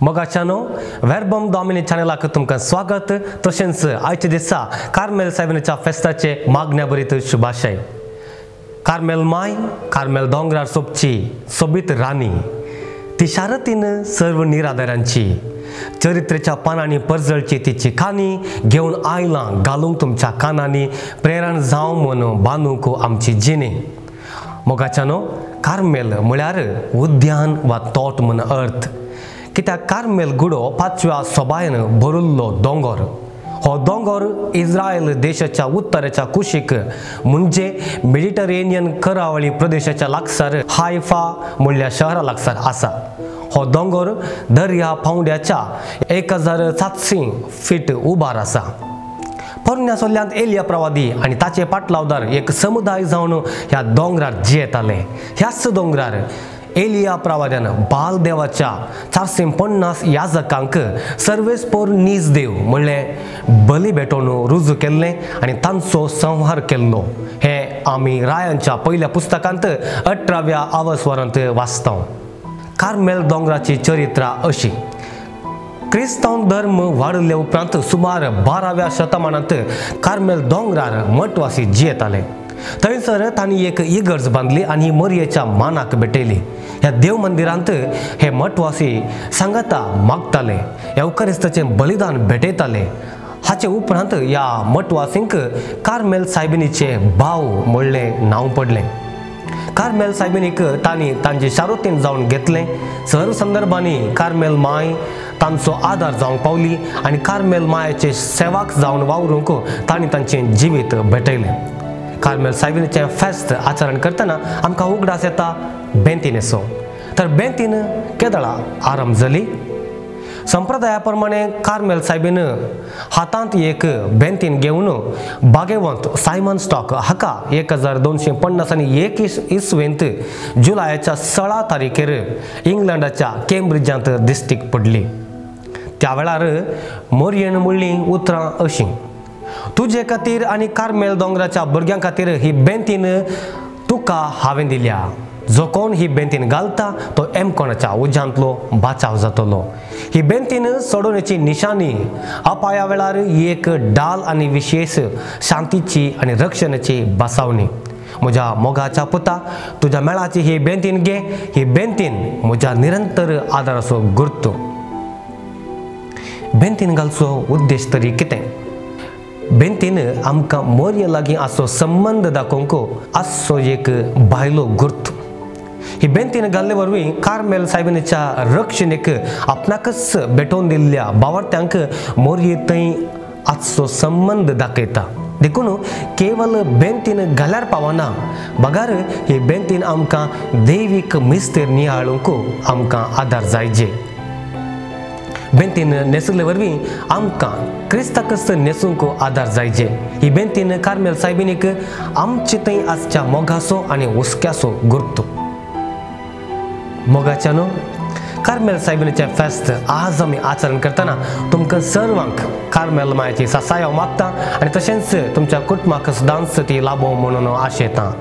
मोगाच्यानो वेर्बम डॉमिनी चॅनलाक तुमकां स्वागत। तशेंच आयच्या दिसा कार्मेल सायबिणीच्या फेस्ताचे मागण्या भरीत शुभाशय। कार्मेल माय कार्मेल दोंगरार सोबची सोबीत राणी, ती शारतीन सर्व निराधारांची चरित्रेच्या पानांनी परजळची तिची काणी घेवन आयलां घालूंक तुमच्या कानांनी, प्रेरण जावं म्हूण बांदूंक आमची जिणे। मोगाच्यानो कार्मेल म्हळ्यार उद्यान वा तोट म्हूण अर्थ, कित्याक कार्मेल गुडो पाचव्या सोबायन भरिल्लो दोंगर। हो दोंगर इस्रायल देशाच्या उत्तरेच्या कुशीक म्हणजे मेडिटरेनियन करावळी प्रदेशाच्या लागसार हायफा म्हणल्या शहरा लागसार आसा। हो दोंगर दर्या पावंड्याच्या 1700 फीट उबार आसा। पोरण्या सोल्यांत एलिया प्रवादी आनी ताचे पाटलावदार एक समुदाय जावन ह्या दोंगरार जियेताले। ह्याच दोंगरार एलिया प्रवाद्यान बाल देवाच्या 450 याजकांक सर्वेस्पोर नीज देव म्हणलें बली भेटोवन रुजू केल्लें आनी तांचो संहार केल्लो। हें आमी रायांच्या पयल्या पुस्तकांत 18व्या आवसवरांत वाचता। कार्मेल दोंगराची चरित्रा अशी। क्रिस्तांव धर्म वाडिल्ले उपरांत सुमार 12व्या शतमानांत कार्मेल दोंगरार मठवासी जियेताले। थंयसर तांणी एक इगर्ज बांदली आनी मरयेच्या मानाक भेटयली। ह्या देव मंदिरांत हे मठवासी सांगाता मागताले, येवकारिस्ताचें बलिदान भेटयताले। हाचे उपरांत ह्या मठवासींक कार्मेल सायबिणीचे भाव म्हणलें नांव पडलें। कार्मेल सायबिणीक तांणी तांचे शारोतीन जावन घेतलें। सर्व संदर्भांनी कार्मेल माय तांचो आदार जावंक पावली आनी कार्मेल मायेचे सेवाक जावन वावरूंक तांणी तांचें जिवीत भेटयलें। कार्मेल सायबिणीचें फेस्त आचरण करतना आमकां उगडास येता बेंतीनेचो। तर बेंतीन केदळा आरंभ जाली। संप्रदाया प्रमाणे कार्मेल सायबीन हातांत एक बेंतीन घेवन बागेवंत सायमन स्टॉक हाका 1250 आनी 21 इसवेंत जुलयाच्या 16 तारीखेर इंग्लंडाच्या केम्ब्रिजांत दिश्टीक पडली। त्या वेळार मोरयेन म्हणलीं उतरां अशीं, तुजे खातीर आनी कार्मेल दोंगराच्या भुरग्यां खातीर ही बेंतीन तुका हांवें दिल्या। जो कोण ही बेंतीन घालता तो एमकोणाच्या उज्यांतलो बाचाव जातलो। ही बेंतीन सोडोवण्याची निशाणी अपाया वेळार एक डाल आनी विशेष शांतीची आनी रक्षणाची बसावणी। म्हज्या मोगाच्या पुता, तुज्या मेळाची ही बेंतीन घे। ही बेंतीन म्हज्या निरंतर आदाराचो गुर्त। बेंतीन घालचो उद्देश तरी कितें? बेंतीन आमकां मोरये लागीं आसचो संबंद दाखोवंक आसचो एक भायलो गुर्त। ही बेंतीन घाल्ले वरवीं कार्मेल सायबिणीच्या रक्षणेक आपणाकच भेटोवन दिल्ल्या बावडत्यांक मोरये थंय आसचो संबंद दाखयता। देखून केवल बेंतीन घाल्यार पावना, बगार ही बेंतीन आमकां दैवीक मिस्तेर नियाळूंक आमकां आदार जायजे। बेंतीन न्हेसले वरवीं आमकां क्रिस्ताकच न्हेसूंक आदार जायजे। ही बेंतीन कार्मेल सायबिणीक आमचे थंय आसच्या मोगाचो आनी हुस्क्याचो गुर्त। मोगाच्यानो कार्मेल सायबिणीचें फेस्त आज आमी आचरण करतना तुमकां सर्वांक कार्मेल मायेची सासाय हांव मागता आनी तशेंच तुमच्या कुटुंबाक सदांच ती लाभोवं म्हणून आशेतां।